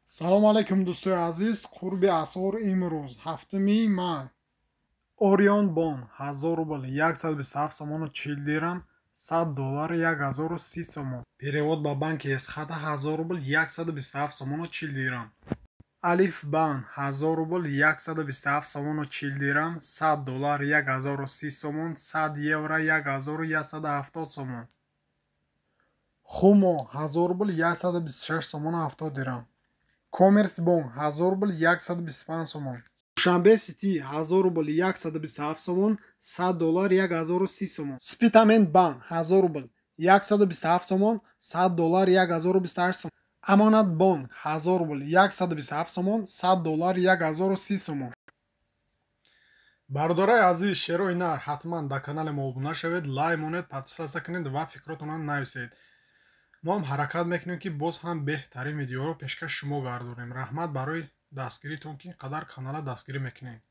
Салом алейкум, дӯстои азиз. Қурби асъор имрӯз, 7 май. Орион Бон: 1000 рубл 127 сомону 40 дирам, 100 доллар 1030 сомон. Перевод ба банки Эсхата: 1000 рубл 127 сомону 40 дирам. Алиф Бан: 1000 рубл 127 сомону 40 дирам, 100 доллар 1030 сомон, 100 евро 1170 сомон. Хумо: 1000 рубл 126 сомону 70 дирам. Коммерс Бонк: 1000 рубл 125 сомон. Душанбе Сити: 1000 рубл 127 сомон, 100 доллар 1030 сомон. Спитамен Банк: 1000 рубл 127 сомон, 100 доллар 1028 сомон. Амонат Бонк: 1000 рубл 127 сомон, 100 доллар 1030 сомон. Бародарои азиз, шерои нар, ҳатман дар канали мо обуна шавед, лайк монед, подписаться кунед ва фикротонро нависед. Мо ҳам ҳаракат мекунем, ки боз ҳам беҳтарин видеоро пешкаши шумо гардонем. Раҳмат барои дастгиритон, ки ин қадар каналро дастгирӣ мекунед.